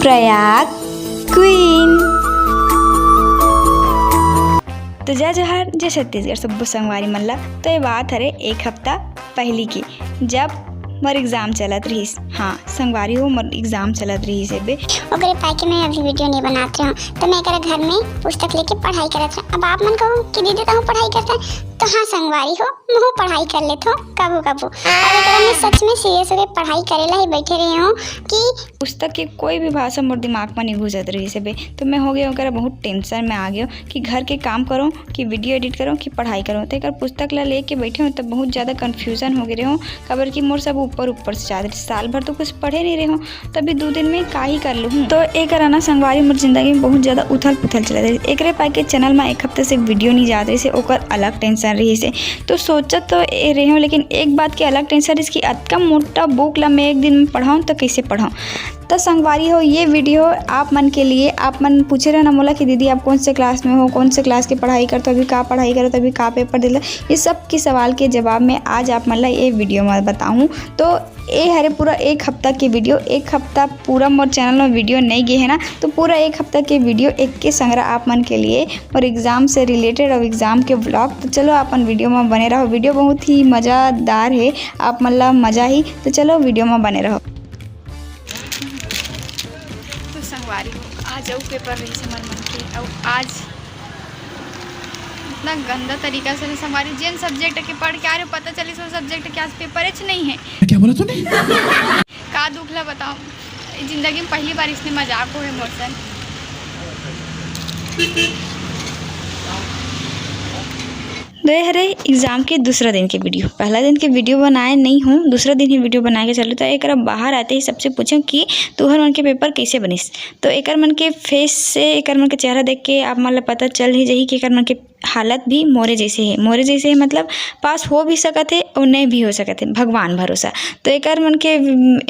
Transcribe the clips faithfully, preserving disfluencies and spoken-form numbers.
Prayag queen. तो जय जोहार, जय छत्तीसगढ़, सब्बो संगवारी मन ला। तो ये बात हरे एक हफ्ता पहली की, जब मोर एग्जाम चलत रहिस। हाँ संगवारी हो, मोर एग्जाम चलत रहिस एबे। ओकरे पाए के मैं अभी वीडियो नहीं बनात रहे हूँ, तो मैं एकरा घर में पुस्तक लेके पढ़ाई करत रहे। अब आप मन कहो कि दीदी तहूँ पढ़ाई करता है, तो हाँ संगवारी हो, महू पढ़ाई कर लेत हो कभू कभू। अब एकरा में सच में सीरियस होके पढ़ाई करे ला ही बैठे रहे हूँ कि पुस्तक के कोई भी भाषा मोर दिमाग में नहीं घुसत रहिस एबे। तो मैं हो गए ओकरा बहुत टेंशन में आ गयो कि घर के काम करो कि वीडियो एडिट करो कि पढ़ाई करो। तो एकर पुस्तक ला लेके बैठे हूँ, तब बहुत ज़्यादा कन्फ्यूजन हो गए रहे हूँ, काबर कि मोर सब ऊपर ऊपर से जात रहिस। साल भर तो कुछ पढ़े नहीं रहे हूँ, तभी दू दिन में का ही कर लूँ। तो एकर ना संगवारी मोर जिंदगी में बहुत ज़्यादा उथल पुथल चलत रहिस। एकरे पाए के चैनल में एक हफ्ते से वीडियो नहीं जात रहिस, ओकर अलग टेंशन रहिस। तो सोचत तो ए रहे हूँ, लेकिन एक बात के अलग टेंशन रहिस कि अतका मोटा बुक ला मैं एक दिन में पढ़ाऊँ तो कैसे पढ़ाऊँ। तो संगवारी हो, ये वीडियो आप मन के लिए। आप मन पूछे रहे ना मोला कि दीदी आप कौन से क्लास में हो, कौन से क्लास की पढ़ाई करते हो, अभी का पढ़ाई करते हो, अभी का पेपर देला, ये सब के सवाल के जवाब में आज आप मन ला ये वीडियो में बताऊँ। तो ए हरे पूरा एक हफ्ता के वीडियो, एक हफ्ता पूरा मोर चैनल में वीडियो नहीं गए है ना, तो पूरा एक हफ्ता के वीडियो एक के संग्रह आप मन के लिए, और एग्जाम से रिलेटेड और एग्जाम के व्लॉग। तो चलो अपन वीडियो में बने रहो, वीडियो बहुत ही मज़ेदार है, आप मन ला मज़ा ही। तो चलो वीडियो में बने रहो। तो संगवारी हो, आज अउ पेपर रहिस हमर मन के, अउ आज इतना गंदा तरीका से संगवारी, जेन सब्जेक्ट के पढ़ के आ रहे हो, पता चलिस वो सब्जेक्ट के आज पेपर च नहीं है। क्या बोला तूने? का दुख ला बताओ, जिंदगी में पहली बार इसने मजाक होए मोर सन। तो ये हरे एग्जाम के दूसरा दिन के वीडियो। पहला दिन के वीडियो बनाए नहीं हूँ, दूसरा दिन ही वीडियो बना के चलो। तो एकरा बाहर आते ही सबसे पूछो कि तुहर मन के पेपर कैसे बनिस। तो एकर मन के फेस से, एकर मन के चेहरा देख के आप मन ला पता चल ही जाही कि एकर मन के हालत भी मोरे जैसे है। मोरे जैसे है मतलब पास हो भी सकत है और नहीं भी हो सकत है, भगवान भरोसा। तो एकर मन के,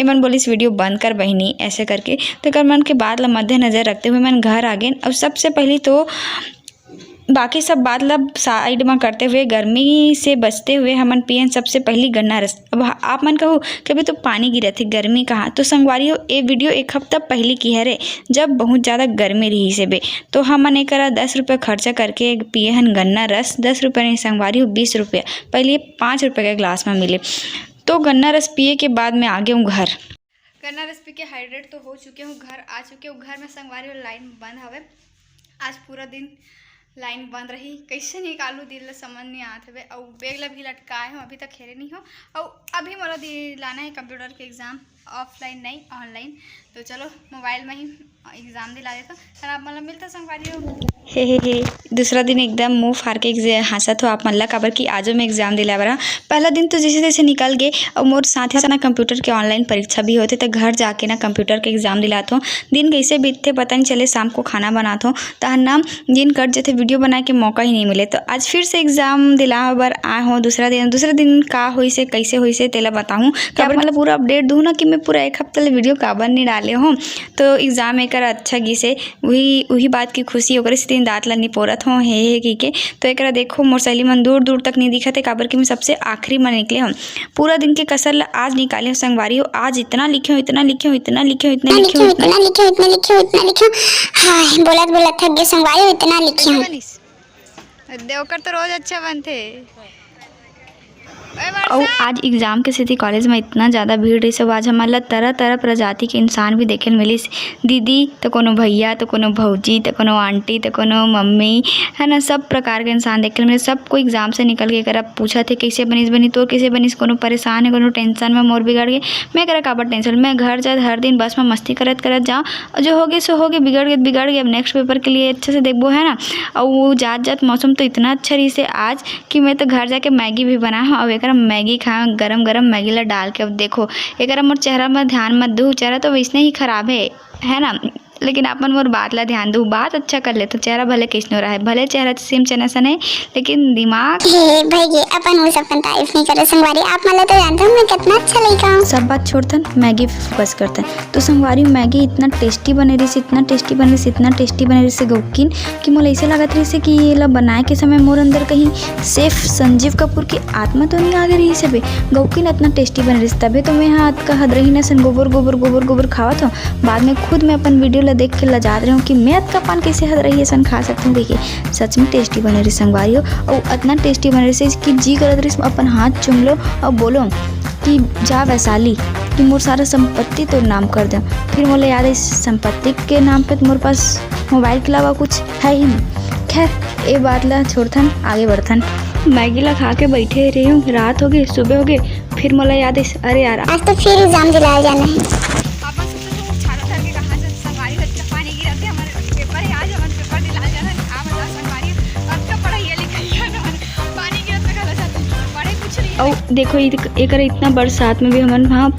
एमन बोलिस वीडियो बंद कर बहिनी, ऐसे करके। तो एकर मन के बात ला मद्देनजर रखते हुए मन घर आ गेन। और सबसे पहली तो बाकी सब बात ला साइड में करते हुए, गर्मी से बचते हुए हमन पियन सबसे पहली गन्ना रस। अब ह-, आप मन कहू कि अभी तो पानी गिरत है, गर्मी कहाँ? तो संगवारी हो, ये वीडियो एक हफ्ता पहली की हरे, जब बहुत ज़्यादा गर्मी रहिस हे बे। तो हमन एकरा दस रुपये खर्चा करके पिए हन गन्ना रस। दस रुपये नहीं संगवारी हो, बीस रुपये। पहले पाँच रुपये के ग्लास में मिले। तो गन्ना रस पिए के बाद मैं आ गए हूँ घर। गन्ना रस पी के हाइड्रेट तो हो चुके हूँ, घर आ चुके हूँ। घर में संगवारी हो लाइन बंद हवे, आज पूरा दिन लाइन बंद रही, कैसे निकालू दिल ला समझ नहीं आत हवे। अउ बैग ला भी लटकाए हूँ, अभी तक हेरे नहीं हो। अउ अभी मोला दिलाना है कंप्यूटर के एग्जाम, ऑफलाइन नहीं ऑनलाइन। तो चलो मोबाइल में ही एग्जाम दिला देता, फिर आप मतलब मिलता संगवारी हो। हे हे हे, दूसरा दिन एकदम मुंह फाड़ के एग्जे-, हंसत हो आप मन ला, काबर कि आजो मैं एग्जाम दिला बर। पहला दिन तो जैसे तैसे निकल गए, और मोर साथ ही साथ ना कंप्यूटर के ऑनलाइन परीक्षा भी होते, तो घर जाके ना कंप्यूटर के एग्जाम दिलात हो। दिन कैसे बीतते पता नहीं चले, शाम को खाना बनात हो, तहन ना दिन कट जथे, वीडियो बनाए के मौका ही नहीं मिले। तो आज फिर से एग्जाम दिला बर आए हो दूसरा दिन। दूसरा दिन का होइसे, कैसे होइसे, तेला बताहूँ। काबर मतलब पूरा अपडेट दूँ ना कि मैं पूरा एक हफ्ता ले वीडियो काबर नहीं डाले हूँ। तो एग्जाम एकर अच्छा गिसे, वही, वही बात की खुशी, ओकरे सेती दांत ला निपोरत हों, हे, हे, कहिके। तो एकरा देखो, मोर सहेली मन दूर, दूर तक नहीं दिखत हे, काबर कि मैं सबसे आखिरी में निकले हूँ। पूरा दिन के कसर ला आज निकाले हूँ संगवारी हो। आज इतना लिखे हूँ, इतना लिखे हूँ, इतना लिखे हूँ, इतना लिखे हूँ, इतना लिखे हूँ, इतना लिखे हूँ, इतना लिखे हूँ। हाय, बोलत, बोलत थक गए संगवारी हो, इतना लिखे हूँ। दे, ओकर तो रोज अच्छा बनथे। ओए अउ वर्षा। आज एग्जाम के सेती कॉलेज में इतना ज़्यादा भीड़ रहिस, अउ आज हमन ला तरह-तरह प्रजाति के इंसान भी देखे ल मिलिस। दीदी, त कोनो भैया, त कोनो भौजी, त कोनो आंटी, त कोनो मम्मी, है ना, सब प्रकार के इंसान देखे ल मिलिस। सब कोई एग्जाम से निकल के एकरा पूछत हे, "कैसे बनिस बनी, तोर कैसे बनिस?" कोनो परेशान हे, कोनो टेंशन में, "मोर बिगड़ गे।" मैं एकरा काबर टेंशन? मैं घर जात हर दिन बस में मस्ती करत करत जाऊँ, जो होगे सो होगे, बिगड़ गे त बिगड़ गे, अब नेक्स्ट पेपर के लिए अच्छे से देखबो, है ना। अउ वो जात जात मौसम तो इतना अच्छा रहिस हे आज कि मैं तो घर जाके मैगी भी बनाए हूँ। अब एकरा मैगी खाए, गरम गरम मैगी ला डाल के। अब देखो, एकरा मोर चेहरा में ध्यान मत दू, चेहरा तो वैसने ही खराब है, है ना। लेकिन आप मन मोर बात ला ध्यान दू, बात अच्छा कर ले तो चेहरा भले कइसनो रहे, भले चेहरा सेम चना सन है, लेकिन दिमाग हे, हे, भई गे, अपन वो सब कन तारीफ नहीं करे संगवारी। आप मन ला तो जानते हो मैं कितना अच्छा लड़का हूँ। सब बात छोड़थन, मैगी पे फोकस करथन। तो संगवारी, मैगी इतना टेस्टी बने रहिस, इतना टेस्टी बने रहिस, इतना टेस्टी बने रहिस गौकिन कि मोला ऐसे लागत रहिस कि ये ला बनाए के समय मोर अंदर कहीं सेफ संजीव कपूर की आत्मा तो नहीं आ गई रहिस हे बे। गौकिन इतना टेस्टी बने रहिस, तभे तो मैं हा अतका हदरही न सन गोबर गोबर गोबर गोबर खावत हूँ। बाद में खुद मैं अपन वीडियो ला देख के लजात रहे हूँ कि मैं अतका पान कैसे हदरही असन खा सकत हूँ कहिके। सच में टेस्टी बने रहिस संगवारी हो, अउ अतना टेस्टी बने रहिस कि जी करत रहिस अपन हाथ चूम लो अउ बोलो कि जा वैशाली, कि मोर सारा संपत्ति तोर नाम कर दे। फिर मोला याद है, संपत्ति के नाम पे तो मोर पास मोबाइल के अलावा कुछ है ही नहीं। खैर, ये बात ला छोड़थन, आगे बढ़थन। मैगी ला खा के बैठे रहे हूँ, रात हो गए, सुबह हो गए, फिर मोला याद है, अरे यार, आज तो फिर एग्जाम दिलाए जाना है। पापा से तो वो छाता धर के कहाँ से संगवारी, इतना पानी गिरा थे, हमारे पेपर है आज, हमारे पेपर दिलाए जाना है। आप बता संगवारी, अब क्या पढ़ाई लिखाई है, हमारे पानी गिरा तो गलत जाते हैं, पढ़े कुछ नहीं है। अउ देखो, इत-, एकर इतना बरसात में भी हमन वहाँ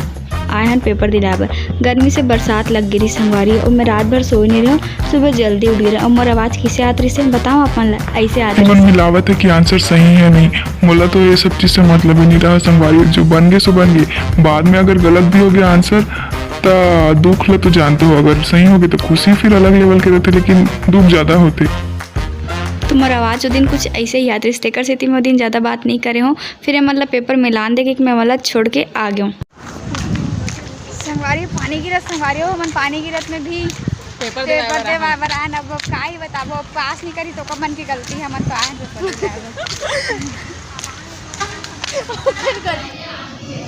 आए हन पेपर दिलाए बर। गर्मी से बरसात लग गे रहिस संगवारी, अउ मैं रात भर सोए नहीं रहे हूँ। सुबह जल्दी उठ गे रहे हूँ। अउ मोर आवाज किसे आत रहिस हे, बताओ आप मन ला, ऐसे आत तुमन रहिस। मिलावत है कि आंसर सही है नहीं। मोला तो ये सब चीज से मतलब ही नहीं रहा संगवारी, जो बन गए सो बन गए। बाद में अगर गलत भी हो गया आंसर, त दुख ला तो जानते हो, अगर सही हो गए तो खुशी फिर अलग लेवल के रहते, लेकिन दुख ज्यादा होते। तुम्हार आवाज वो दिन कुछ ऐसे ही आत रहिस, तेकर सेती मैं वो दिन ज्यादा बात नहीं करे हूँ। फिर ये मतलब पेपर मिलान दे के मैं वाला छोड़ के आ गया हूँ। संगवारी पानी गिरत, संगवारी हो, हमन पानी गिरत में भी पेपर पेपर देवाए बर देवाए आए। बर आए न। अब का ही बताबो, अब पास नहीं करी तो ओकर मन की गलती, हमन तो आए पेपर देवाए बर।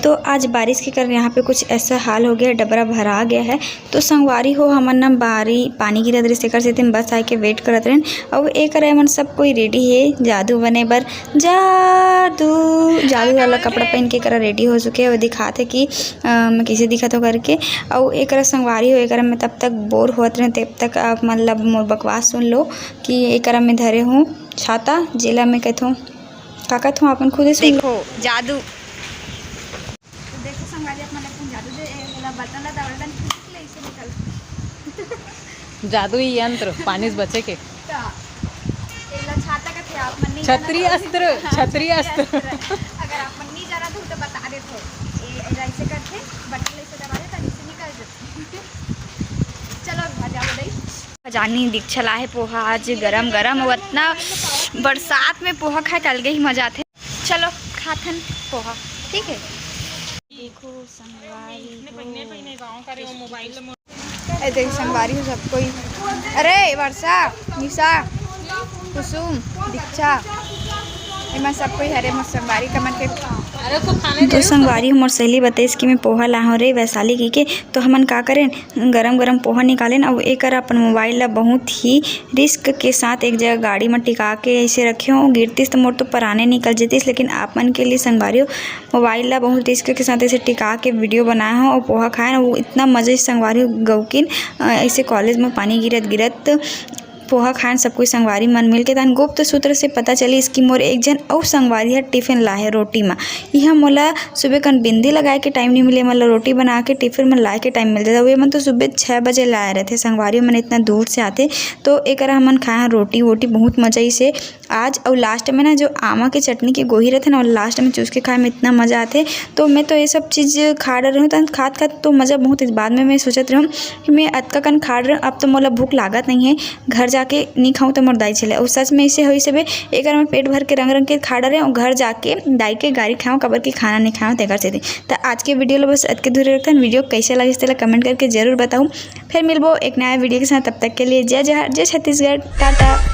तो आज बारिश के कारण यहाँ पे कुछ ऐसा हाल हो गया है, डबरा भरा गया है। तो संगवारी हो, हमन न बारी पानी गिरत रहिस, तेकर सेती बस आए के वेट करत रहेन। अउ एकर मन सब कोई रेडी हे जादू बने बर। जादू, जादू वाला कपड़ा पहन के एकरा रेडी हो चुके हे। वो दिखात हे कि, अ, मैं कैसे दिखत हो करके। अउ एकरा संगवारी हो, एकरा में तब तक बोर होत रहे, तब तक आप मतलब मोर बकवास सुन लो कि एकरा में धरे हूँ छाता, जेला मैं कहथूँ, का कहथूँ, आपन खुदे सुन लो। देखो, जादू। तो देखो संगवारी, आप मन अपन जादू दे, ए, एला बर्तन ला दबाए बन खींच ले, इसे निकल। जादुई यंत्र, पानी से बचे के। त एला छाता कथे, आप मन नहीं छतरी जानत हो। अस्त्र, हाँ, छतरी छतरी अस्त्र। अस्त्र। अगर आप मन नहीं जानत हो तो बता देत हो। ए, एला ऐसे करथे, बटन ला ऐसे दबा देथे, इसे निकल जाथे। चलो, घर जाओ दई। खजानी दीक्षा लाहे पोहा, आज गरम गरम, वो इतना बरसात में पोहा खाए के अलगे ही मजा आथे। चलो खाथन पोहा, ठीक है। देखो संगवारी हो। ए देख संगवारी हो सब कोई। अरे वर्षा, निशा, कुसुम, दीक्षा, एमा सब कोई हरे मोर संगवारी कमन के। तो संगवारी हो, मोर सहेली बताइस कि मैं पोहा लाहूँ रे वैशाली कहिके, तो हमन का करेन, गरम गरम पोहा निकालेन अउ एकर अपन मोबाइल ला बहुत ही रिस्क के साथ एक जगह गाड़ी म टिका के ऐसे रखे हों। गिरतिस तो मोर तो पराने निकल जतिस, लेकिन आप मन के लिए संगवारी हो, मोबाइल ला बहुत रिस्क के साथ ऐसे टिका के वीडियो बनाए हों अउ पोहा खाएन। वो इतना मजे से संगवारी हो गौकिन, अ, ऐसे कॉलेज में पानी गिरत गिरत पोहा खाएन सब कोई संगवारी मन मिलके। तहन गुप्त सूत्र से पता चलिस कि मोर एक झन अउ संगवारी ह टिफिन लाहे रोटी म। इहा मोला सुबह कन बिंदी लगाए के टाइम नहीं मिले, मतलब रोटी बना के टिफिन में लाए के टाइम मिल जाता। वे मन तो सुबह छः बजे लाए रहते, संगवारी मन इतना दूर से आते, तो एकरा हमन खाए हन रोटी वोटी, बहुत मजा आइस हे आज। अउ लास्ट में ना जो आमा के चटनी के गोही रहते ना, लास्ट में चूस के खाए में इतना मजा आते। तो मैं तो ये सब चीज़ खा डरे हूँ, तहन खात खात तो मजा बहुत आइस। बाद में मैं सोचत रहूँ कि मैं अतका कन खा डरे हूँ, अब तो मोला भूख लागत नहीं है, घर जाके नहीं खाऊँ तो मोर दाई चले। अउ सच में ऐसे होइस हे बे, एकर मैं पेट भर के रंग रंग के खा डरे हूँ, घर जाके दाई के गारी खाऊँ, काबर कि खाना नहीं खाऊँ तेकर सेती। त आज के वीडियो ला बस अतके दूर रखथन। वीडियो कैसे लगिस तेला कमेंट करके जरूर बताऊँ। फिर मिलबो एक नया वीडियो के साथ, तब तक के लिए जय जोहार, जय छत्तीसगढ़, टाटा।